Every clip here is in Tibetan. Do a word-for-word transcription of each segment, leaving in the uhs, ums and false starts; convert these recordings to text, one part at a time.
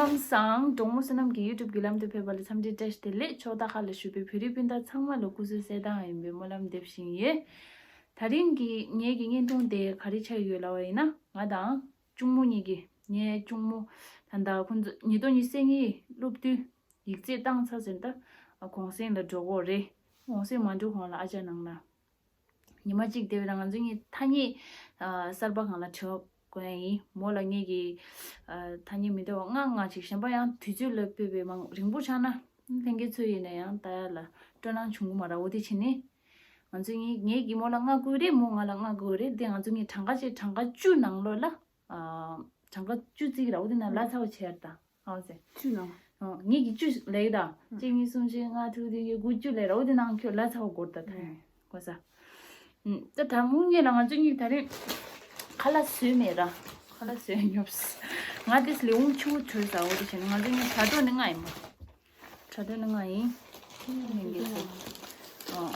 ཁམས་བཟང་། གྲོགས་མོ་བསོད་ནམས་ཀྱི་YouTube་གི་ལམ་དུ་ཕེབས་པ་ལ་འཚམས་འདྲི་བཀྲ་ཤིས་བདེ་ལེགས། ཕྱོགས་མཐའ་ཁག་ལ་བཞུགས་པའི་བོད་རིགས་སྤུན་ཟླ་ཚང་མ་ལ་སྐུ་གཟུགས་གསལ་ཐང་ཡིན་པའི་སྨོན་ལམ་འདེབས་བཞིན་ཡོད། ད་རིང་གི་ངེད་ཀྱི་བརྙན་ཐུང་དེ་ག་རེ་ཆགས་ཡོད་ལབ་པ་ཡིན་ན། ང་དང་གཅུང་མོ་གཉིས་ཀྱིས། ངའི་གཅུང་མོ་ད་ལྟ་ཁོང་ཚོ་ཉིས་སྟོང་ཉི་ཤུ་རྩ་གཉིས་སློབ་དུས་ཡིག་ཚད་བཏང་ཚར་ཟིན། ད་གུང་སེང་ལ་འགྲོ་གི་རེད། གུང་སེང་མ་འགྲོ་གོང་ལ་ཨ་ཅག་ནང་ན། ཉི་མ་གཅིག་དེ་བས་ན་ང་ཚོ་གཉིས་ཐ་སྙད་ཨ་གསར་པ་སྒང་ལ་དྲི་བ་བཀོད་ཡ་ཡིན། མོ་ལ་ངེད་ཀྱི་ཨ་ཐ་སྙད་མི་འདྲ་བ་ལྔ་ལྔ་ཅིག་གཞན་པ་ཡང་དུས་ཚོད་ལ་དཔག་པའི་མང་རིང་པོ་ཆགས་ན་ལྷན་རྒྱས་ཚོ་ཡིན་ན་ཡང་ལྟ་ཡ་ལ་སྤྲོ་སྣང་བྱུང་གི་མ་རེད། འོ་དེ་བྱས་ནས་ང་ཚོ་གཉིས། ངེད་ཀྱིས་མོ་ལ་ལྔ་བསྐུར་རེད། མོ་ང་ལ་ལྔ་བསྐུར་རེད། དེ་ང་ཚོ་གཉིས་གྲངས་ཀ་བྱས། གྲངས་ཀ་བཅུ་ནང་ལོགས་ལ་ཨ་གྲངས་ཀ་བཅུ་བརྩི་གི་ར། འོ་དེ་ན་ལ་ཚ་བོ་བྱས་ཡ་ད། ཨོ་ཟེར། བཅུ་ནང་། ཨོ། ངེད་ཀྱིས་བཅུ་ལབ་ཡོད་ད། གཅིག་གཉིས་གསུམ་བཞི་ལྔ་དྲུག་བདུན་བརྒྱད་དགུ་བཅུ་ལབ་ར། འོ་དེ་ནང་ཁྱོད་ལ་ཚ་བོ་སྐོར་ད་ད། ཨུམ། གོ་ས། ཨུམ། ད་ད་མུ་ངེད་ལ་ང་ཚོ་གཉིས་ད་རེས་ཁ་ལག་བཟོས་མེད་ར། ཁ་ལག་བཟོས་ཉོབ་སི། ང་དེས་ལས་འོང་ཆུ་བོ་བྲོས་ས། འོ་དེ་བྱས་ནས་ང་ཚོ་གཉིས་དྲ་གྲོགས་ནི་ལྔ་ཡིན་མོ། དྲ་གྲོགས་ནི་ལྔ་ཡིན། ཨོ།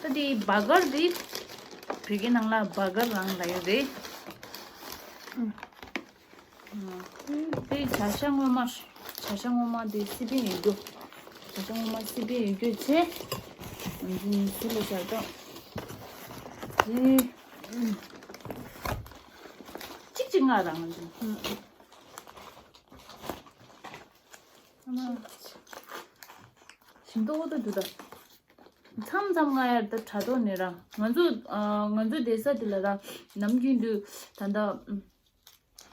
ད་དེ་བྷར་གར་དེ་བོད་སྐད་ནང་ལ་བྷར་གར་རང་ལབ་ཡོད་རེད། ཨུམ། དེ་བྱ་ཤ་སྔོན་མ། བྱ་ཤ་སྔོན་མ་དེ་སི་པན་ཡོད་རྒྱུ། བྱ་ཤ་སྔོན་མ་སི་པན་ཡོད་རྒྱུ་བྱས། ང་ཚོ་ནི་སུ་ལ་བྱ་དང་། དེ་གཅིག་གཅིག་ང་རང་ང་ཚོ། ཞིམ་ཏོག་ཏོ་འདུག་ད། མཚམས་མཚམས་ང་ཡར་ད་དྲ་ཐོག་ནས་ར། ང་ཚོ་ཨ་ང་ཚོ་བསྡད་ས་དེ་ལ་ར། ནམ་རྒྱུན་དུ་ད་ལྟ་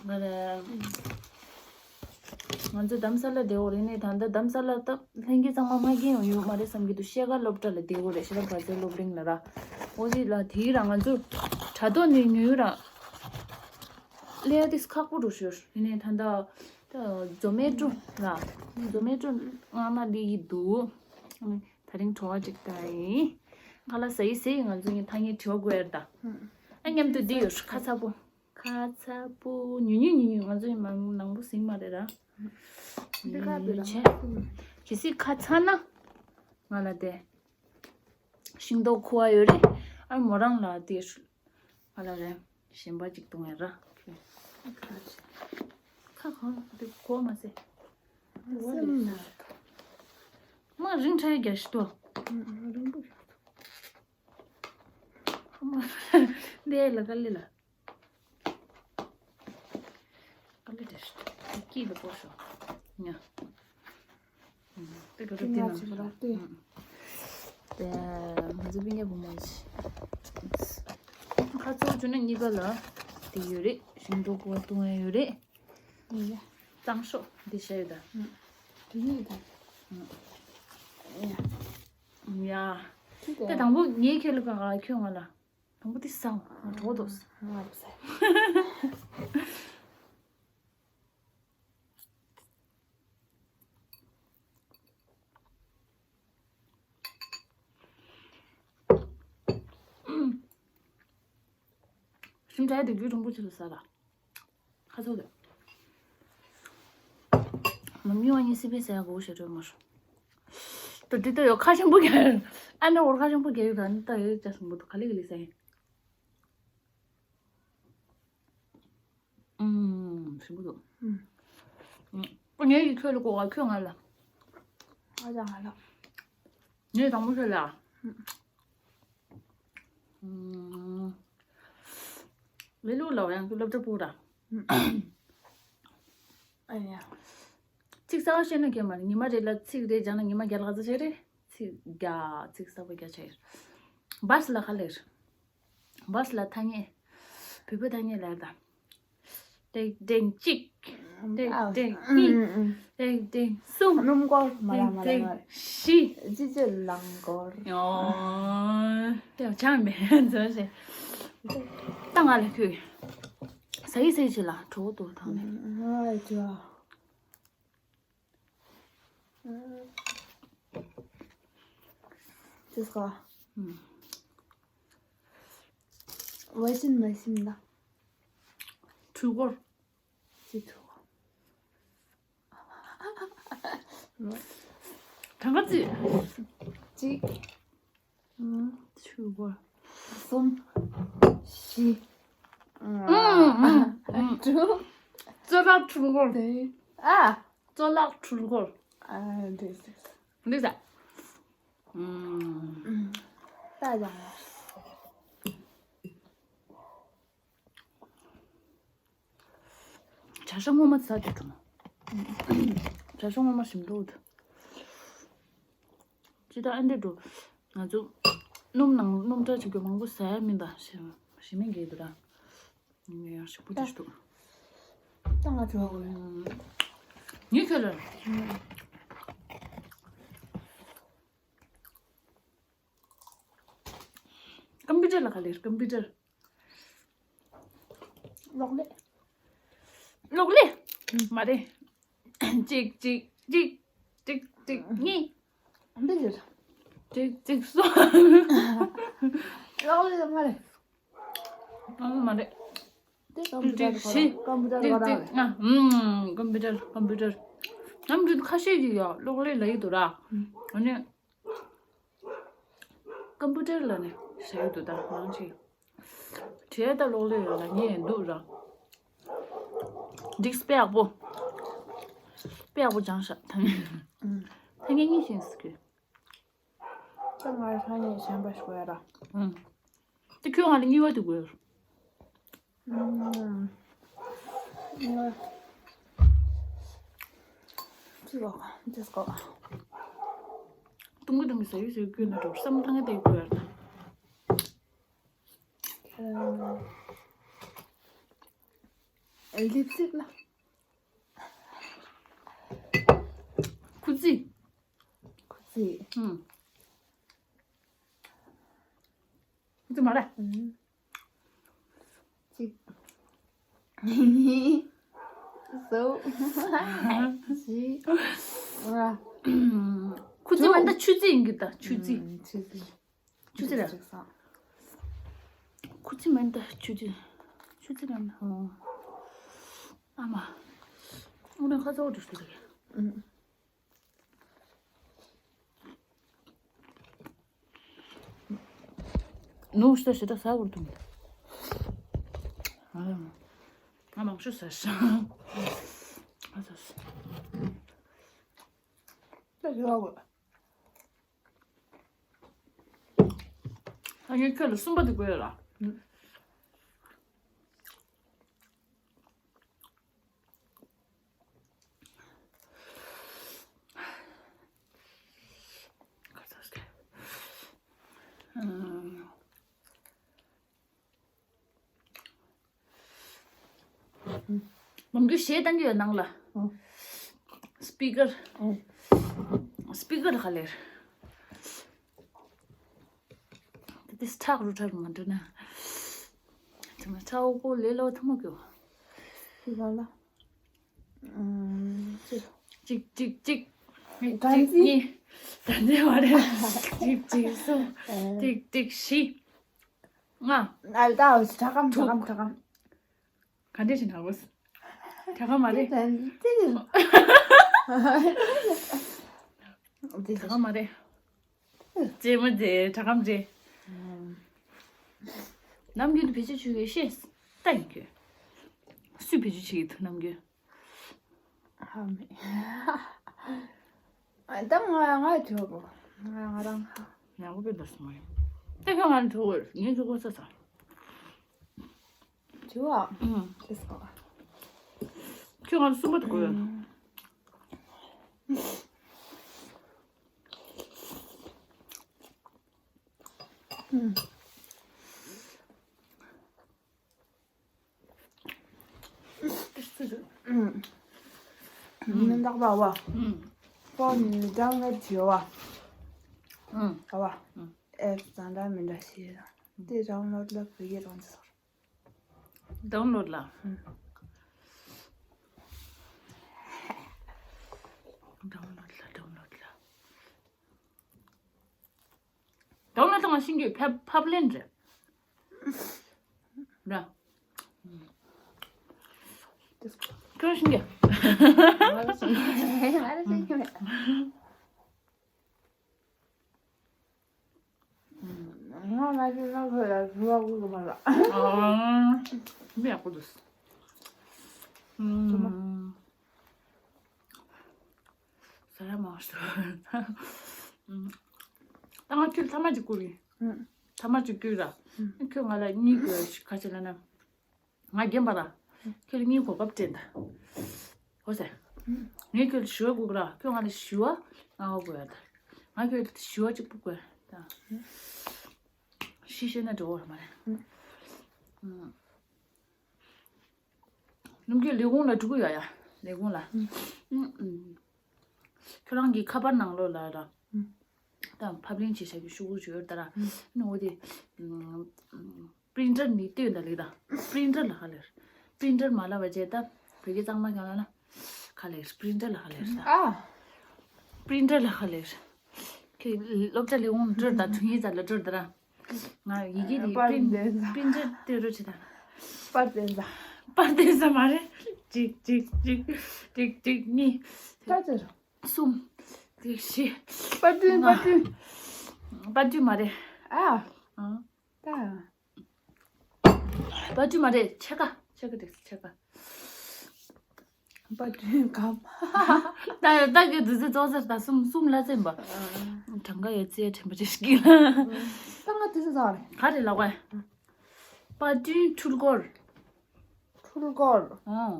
ང་ར། ང་ཚོ་རྡ་རམ་ས་ལ་བསྡད་ཡོད་རེད་ནས། ད་ལྟ་རྡ་རམ་ས་ལ་ད་ལྷན་རྒྱས་ཚང་མ་མ་རྒན་ཡོང་ཡོད་མ་རེད་བསམ་གྱི་འདུག་ཤེལ་དཀར་སློབ་གྲྭ་ལ་བསྡད་ཡོད་རེད། ཤེལ་དཀར་བར་མཚམས་སློབ་གླིང་ལ་ར། འོ་དེ་ལ་དེའི་ར་ང་ཚོ་དྲ་ཐོག་ནས་ཉོས་ར། ལས་དེ་ཁག་པོ་འགྲོ་ཤོར་ཡིན་ནས། ད་ལྟ་ད་ཛོ་མེ་ཊོ་ར། ཛོ་མེ་ཊོ་ནང་ན་ལས་ཀྱི་འདུག་ད་རིང་བྲོ་བ་ཅིག་ད་ཡིན། ཁ་ལག་ཟ་ཡི་ཟེར་ཡི། ང་ཚོ་གཉིས་ཐ་སྙད་དྲི་བ་དགོས་ཡར་ད། ཨ་མཉམ་དུ་འདི་ཡོད། ཁ་ཚ་པོ། ཁ་ཚ་པོ། ཉུང་ཉུང་ཉུང་ཉུང་། ང་ཚོ་ཡིན་མ་ནང་པོ་ཟིང་མ་རེད་ར། འདི་ཁ་བི་ར། གལ་སྲིད་ཁ་ཚ་ན་ང་ལ་དེ། ཤིང་ཏོག་ཁུ་བ་ཡོད་རེད། ཨ་མོ་རང་ལ་དེ་ང་ལ་རེད། གཞན་པ་ཅིག་བཏུང་ཡ་ར། ཁ་གང་དེ་གོ་མ་ཟེ། སེམས་ན། མ་རིང་ཁྲ་རྒྱ་ཤི་ཏོ། རིང་པོ། འདི་ལ་ག་ལེ་ལ། ག་ལེ་དེ་ཤི་ཏོ། ཀི་ལ་པོ་ཤོ། ཉ། དེ་ག་རེ་དེ་ན། དེ་ང་ཚོ་པིན་ཡ་བུ་མོ་ཞིག་ཁ་ཚོགས་བཅུ་ན་གཉིས་པ་ལ་དེ་ཡོད་རེད། ཤིང་ཏོག་ཁུ་བ་བཏུང་ཡ་ཡོད་རེད། གཙང་ཤོག་འདི་བྱས་ཡོད་ད། དེ་ཡིན་ད། ཡ། ཡ། དེ་དང་པོ་ངའི་ཁྱེད་ལ་ག་ག་ཁྱོད་ང་ལ། དང་པོ་དེ་ཟ་བ་གྲོགས་དོ། ང་ཟ། ཤིང་ཏོག་དེ་རྒྱུ་རིང་པོ་ཆེ་ལ་ཟ་ལ། ཁ་ཚོ་དེ། མ་མི་བ་གཉིས་སི་པན་ཟ་ཡ་གོ་ཞེ་དྲོད་མར། ད་དེ་ལྟ་ཡོད་ཁ་ཆེན་པོ་རྒྱག་ཡོད། ཨ་ནི་འོར་ཁ་ཆེན་པོ་རྒྱག་ཡོད་ག་ནི་ད་ཡོད་ཅག་སུན་པོ་དུ་ག་ལེ་ག་ལེ་ཟ་ཡིན། ཨུམ། ཞིམ་པོ་འདུག་ཨུམ། ངའི་ཡིག་ཆོས་ལ་གོ་བ་ཁྱོད་ང་ལ། ང་ལ་ང་ལ། ངས་དང་པོ་ཁྱོད་ལ། ཨུམ། ལི་ལུ་ལ་ཡང་ཁྱོད་སློབ་གྲྭ་ཕུག་ར། ཨ་ཡ། ཚིག་གསར་བ་བཤད་ན་མཁན་མ་རེད། ཉི་མ་རེ་ལ་ཚིག་རེ་སྦྱངས་ན་ཉི་མ་བརྒྱ་ལྷག་ཙམ་བྱས་རེད། ཚིག་བརྒྱ་ཚིག་གསར་པ་བརྒྱ་ཆགས་ཡོད། བཱས་ལ་ག་ལེར། བཱས་ལ་ཐ་སྙད། བོད་པའི་ཐ་སྙད་ལ་ད། ཏེག་ཏེག་གཅིག་ཏེག་ཨ་ཏེག་གཉིས། ཨུམ་ཨུམ། ཏེག་ཏེག་གསུམ། སྣུམ་སྐོར་མ་ར་ཏེག་མ་ར་ཏེག་མ་ར། བཞི། ཅི་ཅི་རླངས་འཁོར། ཡོ། ཡོ་ཆང་མེད་ཚོ་ཞེ། ད་ང་ལ་ཁུ། ཟ་ཡི་ཟ་ཡི་ཅི་ལ་གྲོགས་དུ་ཐང་ནས། ཨ་ཅོ། ཅི་ཟ། ཨུམ། བ་ཤིན་མ་ཤིན་ན། འཕྲུལ་འཁོར། ཅི་འཕྲུལ་འཁོར། གྲངས་ཀ་རྩིས། གཅིག་ཨུམ། འཕྲུལ་འཁོར། གསུམ། བཞི། ཨུམ། དྲུག་གཙུག་ལག་འཁྲུལ་འཁོར། དེ། ཨ། གཙུག་ལག་འཁྲུལ་འཁོར། ཨ། འགྲིག་འགྲིག་འགྲིག་ས། ཨུམ། ད་ཡང་། བྱ་ཤ་སྔོན་མ་ཟ་རྒྱུ་བྱུང་། བྱ་ཤ་སྔོན་མ་ཞིམ་འདུག་ཅི་ལྟར་ཨ་འདྲེ་འགྲོ། ང་ཚོ་སྣུམ་ནང་སྣུམ་སྒྲ་བྱེད་རྒྱུ་མང་པོ་ཟ་ཡ་མིན་ད་ཞེས་ཞེ་མི་འགལ་འདུག་ར། ངས་ཡང་ཞིམ་པོ་དེ་ཞིག་འདུག་ད་ང་ཚོ་ངའི་ཁྱོད་ལ། ཀམ་པུ་ཊར་ལ་ག་ལེར་ཀམ་པུ་ཊར། གློག་ཀླད། གློག་ཀླད། མ་རེད། གཅིག་གཅིག་གཅིག་གཅིག་གཅིག་གཉིས། འདི་རེད། གཅིག་གཅིག་གསུམ། གློག་ཀླད་མ་རེད། ཨང་མ་རེད། དེ་ཀམ་པུ་ཊར་གཅིག་བཞི། ཀམ་པུ་ཊར་གཅིག་ག་རང་གཅིག་རེད། ལྔ། ཨང་། ཀམ་པུ་ཊར་ཀམ་པུ་ཊར། ནམ་རྒྱུན་ཁ་ཤས་ཀྱིས་ཡང་གློག་ཀླད་ལབ་ཀྱི་འདུག་ར། ཨ་ནི། ཀམ་པུ་ཊར་ལབ་ནས་བཤད་ཀྱི་འདུག་ད་མང་ཆེ། བྲིས་ད་གློག་ཀླད་ལབ་ཉེན་འདུག་ར། འགྲིག་དཔེ་ཡག་པོ། དཔེ་ཡག་པོ་སྦྱངས་ཤག་ད་ནི། ཨུམ། ད་ངས་གཉིས་ཤེས་སི་གི། ད་ང་ལ་ཐ་སྙད་གཞན་པ་ཞིག་དགོས་ཡ་ར། ཨུམ། དེ་ཁྱོད་ང་ལ་གཉིས་པ་དེ་དགོས་ཡ། ཨུམ། གཉིས་པ། ཅི་གོ་ཅི་གོ་ཏུང་གི་ཏུང་གི་ཟ་ཡུ་ཟ་ཡུ་ཀུན་ན་འགྲོ་བསམ་བློ་བཏང་གི་དེ་དགོས་ཡ་ར། ཨུམ། ལིབ་སི་ལ། ཁུ་ཚི། ཁུ་ཚི། ཨུམ། ཁུ་ཚི་མ་རེད། ཨུམ། གཅིག་གཉིས། གསུམ། བཞི། ལྔ། ཁུ་ཚི་མ་ད་ཆུ་ཚི་ཡིན་གི་ད་ཆུ་ཚི། ཨུམ། ཆུ་ཚི། ཆུ་ཚི་ར། ཁུ་ཚི་མ་ད་ཆུ་ཚི། ཆུ་ཚི་ར་ན། ཨ་མ། འོ་ན་ཁ་ཚ་བོ་འགྲོ་ཤི་རེད། ཨུམ། ནུ་ཤི་ད་ཤི་ད་ས་བོར་ཐུང་། ཨ་ཡ་མ། ང་མང་ཤོས་ཟ་ཤ། ཨ་ཟ་ཤ། ད་ཡོད་བ། ཨ་ངས་ཁྱོད་ལ་གསུམ་པ་དེ་དགོས་ཡོད་ལ། ནམ་རྒྱུན་གཞས་བཏང་གི་ཡོད་ནང་ལ། ཨོ། སྤི་ཀར། ཨོ། སྤི་ཀར་ག་ལེར། དེ་ཁྲག་རུ་ཁྲག་རུ་མ་འགྲོ་ན། དེ་མ་ཁྲག་འོ་གོ་ལེ་ལོ་ཐུ་མོ་གྱོ། སྤི་ཀར་ལ། ཨམ། ཅི། གཅིག་གཅིག་གཅིག་གཅིག་གཅིག་གཉིས། གཉིས། ད་འདི་མ་རེད། གཅིག་གཅིག་གསུམ། ཨེ། གཅིག་གཅིག་བཞི། ལྔ། ཨ་ད་འོ་ཤི་དྲ་གམ་དྲ་གམ་དྲ་གམ། ག་འདྲས་ཤིག་ན་གོ། དྲ་གམ་མ་རེད། དྲ་གམ་མ་རེད། རྗེས་མ་རྗེས་དྲ་གམ་རྗེས། ནམ་རྒྱུན་དུ་བེད་སྤྱོད་བྱེད་ཀྱི་ཤེས། ལྟ་ཡིན་གྱི། སུས་བེད་སྤྱོད་བྱེད་ཀྱི་འདུག་ནམ་རྒྱུན། ཧ་མི། ཨ་ད་ང་ང་བྱོས་གོ། ང་ང་རང་ཧ། ཡག་པོ་བེད་སྤྱོད་མ་ཡིན། ད་ཁྱོད་ང་ལ་བྱོས་གོ་ངས་བྱོས་གོ་ས་ས། བྱོས་ཨ། ཨུམ། ཨེས་གོ། ཁྱོད་ང་ལ་གསུམ་པ་དུ་གོ་ཡོད། ཨུམ། མི་འདག་པ་བ། ཕོན་ནི་ཌའུན་ལོཌ་བྱེད་བ། ཨ་བ། ཨེབ་ཙང་འདྲ་མི་འདྲ་ཞིག་ཡོད། དེ་ཌའུན་ལོཌ་ལ་བོད་སྐད་རང་ཚོར། ཌའུན་ལོཌ་ལ། ཌའུན་ལོཌ་ལ་ཌའུན་ལོཌ་ལ། ཌའུན་ལོཌ་ལ་ང་ཤེས་ཀྱི་ཕབ་ཕབ་ལེན་རེད། ར། ཁྱོད་ཤེས་ཀྱི། ང་ལ་ཤེས་ཀྱི་མེད། ང་ལ་ཤེས་ཀྱི་མེད། ང་ང་ཅི་ན་ཁོ་ལ་བཟོ་བ་དགོས་ཀྱི་མ་རེད། ཨ། མི་ཡག་པོ་འདུག་ཨུམ། ཟ་ཡ་མ་ཤོར། ཨུམ། ད་ང་ཁྱོད་ཐ་མག་ཅིག་བསྐུར་གི། ཨུམ། ཐ་མག་ཅིག་བསྐུར་ར། ཨུམ། ཁྱོད་ང་ལ་གཉིས་དགོས་ཁ་ཆེ་ལ་ན། ང་རྒན་པ་ར། ཁྱོད་ལ་གཉིས་གོ་སྐབས་སྤྲད་ད། ཧོ་ཟེ། ངས་ཁྱོད་ལ་ཞུ་བ་དགོས་གི་ར། ཁྱོད་ང་ལ་ཞུ་བ་ང་འོ་དགོས་ཡ་ད། ང་ཁྱོད་ལ་ཞུ་བ་གཅིག་པུ་དགོས་ད། ཤི་ཤི་ན་འགྲོ་བ་ར་མ་རེད། ནམ་རྒྱུན་ལས་ཁུངས་ལ་འགྲོ་གི་ཡོད་ཡ། ལས་ཁུངས་ལ། ཨུམ། ཁྱོད་རང་གི་ཁ་པར་ནང་ལོགས་ལ་ར། ཨུམ། ད་ཕབ་ལེན་བྱེད་བྱ་རྒྱུ་ཤོག་གུ་ཅིག་ཡོད་ད་ར། ཨུམ། ནི་འོ་དེ། ཨུམ། པི་རིན་ཊར་ནི་ལྟོས་ད་ལེགས་ད། པི་རིན་ཊར་ལ་ཁ་ལེར། པི་རིན་ཊར་མ་ལབ་པ་བྱས་ད། བོད་སྐད་གཙང་མ་རྐྱང་ལ་ན། ཁ་ལེར། པི་རིན་ཊར་ལ་ཁ་ལེར་ད། ཨ། པི་རིན་ཊར་ལ་ཁ་ལེར། ཁྱོད་སློབ་གྲྭ་ལས་ཁུངས་སྤྲོད་ད། དྲུང་ཡིག་ཙམ་ལ་སྤྲོད་ད་ར། ང་ཡི་གེ་དེ་པར་པི་རིན་འདོན་ས། པི་རིན་ཊར་སྟེར་རོགས་བྱེད་དང་། པར་འདོན་ས། པར་འདོན་ས་མ་རེད། གཅིག་གཅིག་གཅིག་གཅིག་གཅིག་གཉིས། ད་ཅི་རེད། གསུམ། དེ་བཞི། པར་འདོན་ལྔ། པར་འདོན། པར་འདོན་མ་རེད། ཨ། ཨང་། ད། པར་འདོན་མ་རེད། ཕྱེད་ཀ་ཕྱེད་ཀ་དེ་ཕྱེད་ཀ་པར་འདོན་གམ། ད་ད་གི་དུས་ཚོད་ཙོག་ཟེར་ད་གསུམ་གསུམ་ལ་ཙམ་པ། གྲངས་ཀ་ཡོད་ཚད་དྲན་པ་ཅིག་ཤིག་ལ། ད་ང་དུས་ཚོད་ཙོག་རེད། ག་རེ་ལབ་པ། པར་འདོན་འཕྲུལ་འཁོར། འཕྲུལ་འཁོར། ཨོ།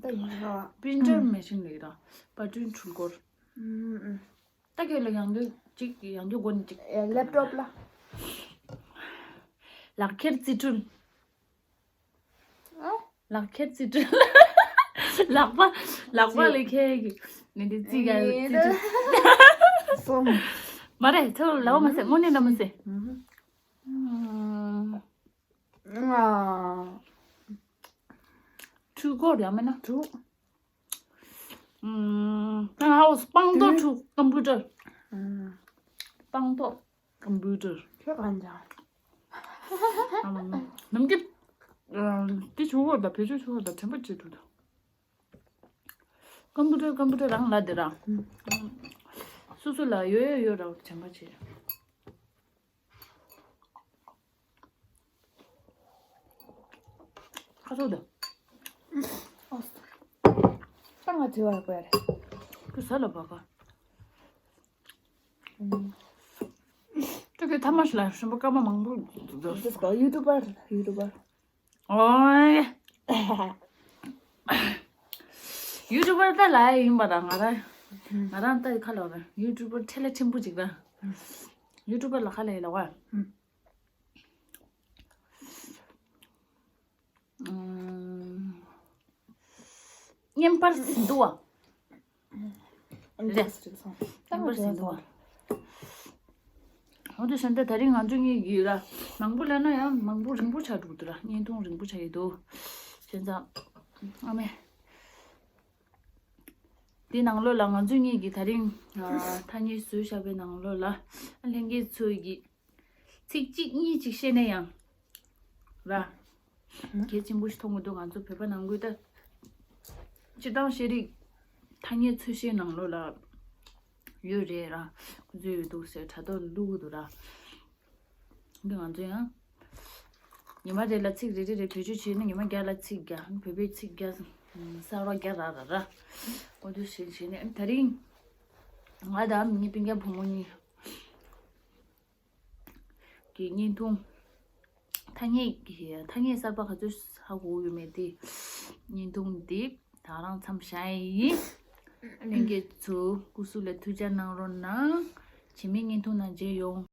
ད་ཡིན་ར། པི་རིན་ཊར་མེ་ཤིན་ལེགས་ར། པར་འདོན་འཕྲུལ་འཁོར། ད་ཁྱོད་ལ་ཡང་འདོད་ཅིག་ཡང་འདོད་སྒོ་ནས་ཅིག་ལེབ་ཊོབ་ལ། ལག་ཁྱེར་རྩིས་འཕྲུལ། ཨ། ལག་ཁྱེར་རྩིས་འཕྲུལ། ལག་པ་ལག་པ་ལས་ཁྱེར་གི་ནི་འདི་རྩིས་ག་རྩིས་འཕྲུལ། གསུམ། མ་རེད། ཚོ་ལབ་མ་ཟེར། དངོས་གནས་ལབ་མ་ཟེར། ཨ། འཕྲུལ་འཁོར་ཡང་མིན་ན། འཕྲུལ། ཨུམ། ཨ། སྤངས་རྟོགས་འཕྲུལ། ཀམ་པུ་ཊར། ཨུམ། སྤངས་རྟོགས་ཀམ་པུ་ཊར། ཁྱོད་གང་ཅང་། ཨམ། ནམ་རྒྱུན། ཨ། འདི་ཆུ་བོ་དང་བེད་སྤྱོད་ཆུ་བོ་དང་དྲན་པ་བྱེད་ཐུབ་ད། ཀམ་པུ་ཊར་ཀམ་པུ་ཊར་རང་ལ་དེ་རང་། ཨུམ། སོ་སོ་ལ་ཡོད་ཡོད་ཡོད་ར་དྲན་པ་བྱེད། ཁ་ཚོ་དང་། ཨོ། ད་ང་དྲི་བར་དགོས་རེད། ཁྱོད་ཟ་ལ་བ་ག་ཁྱོད་ཀྱི་ཐ་མ་ཞིག་ལ་ཞིམ་པོ་སྐར་མ་མང་པོ་འདུག་ཡུ་ཊུབ་པར་ཡུ་ཊུབ་པར། ཨོའི། ཡུ་ཊུབ་པར་ད་ལ་ཡིན་པ་དང་ང་རང་ང་རང་ད་ཁ་ལོ་ར་ཡུ་ཊུབ་པར་ཁྲེལ་ལ་ཆེན་པོ་ཅིག་ར། ཡུ་ཊུབ་པར་ལ་ཁ་ལ་ཡིན་ལ་བ། ཨུམ། བརྙན་པར་ཟིན་འདུག་བ། རེད། བརྙན་པར་ཟིན་འདུག་བ། འོ་དེ་བཞིན་དུ་ད་རིང་ང་ཚོ་གཉིས་ཀྱིས་ར་མང་པོ་ལབ་ན་ཡང་མང་པོ་རིང་པོ་ཆགས་འགྲོ་འདུག་ར། བརྙན་ཐུང་རིང་པོ་ཆགས་ཡོད་འདུག་བྱས་ཙང་ཨ་མས། དེའི་ནང་ལོགས་ལ་ང་ཚོ་གཉིས་ཀྱིས་ད་རིང་ཨ་ཐ་སྙད་བཟོས་བཞག་པའི་ནང་ལོགས་ལ་ཨ་ལྷན་རྒྱས་ཚོ་གིས་ཚིག་གཅིག་གཉིས་ཅིག་བཤད་ན་ཡང་ར། གལ་ཆེན་པོ་ཞིག་མཐོང་གི་འདུག་ང་ཚོ་བོད་པ་ནང་ཁུལ་ད། སྤྱིར་བཏང་ཤེས་རིག་ཐ་སྙད་ཚོས་གཞིའི་ནང་ལོགས་ལ་ཡོད་རེད་ར། ཁོ་ཚོས་ཡོད་འདུག་ཟེར་དྲ་ཐོག་ལ་བླུག་གི་འདུག་ར། འདི་ང་ཚོ་ཡང་ཉི་མ་རེ་ལ་ཚིག་རེ་རེ་རེ་བེད་སྤྱོད་བྱས་ནས་ཉི་མ་བརྒྱ་ལ་ཚིག་བརྒྱ། བོད་པའི་ཚིག་བརྒྱ། གསར་བ་བརྒྱ་རག་རག་ར། འོ་དེ་བྱས་བྱས་ནས་ཨ་ནི་ད་རིང་ང་དང་ངའི་སྤུན་ཀྱག་བུ་མོ་གཉིས་ཀྱི་བརྙན་ཐུང་། ཐ་སྙད་ཀྱི་ཐ་སྙད་གསར་པ་ག་ཚོད་ཧ་གོ་ཡོད་མེད་དེ། བརྙན་ཐུང་འདི་ད་རང་མཚམས་བཞག་ཡིན། ལྷན་རྒྱས་ཚོ་སྐུ་གཟུགས་ལ་ཐུགས་ཅག་གནང་རོགས་གནང་། རྗེས་མའི་བརྙན་ཐུང་ནང་མཇལ་ཡོང་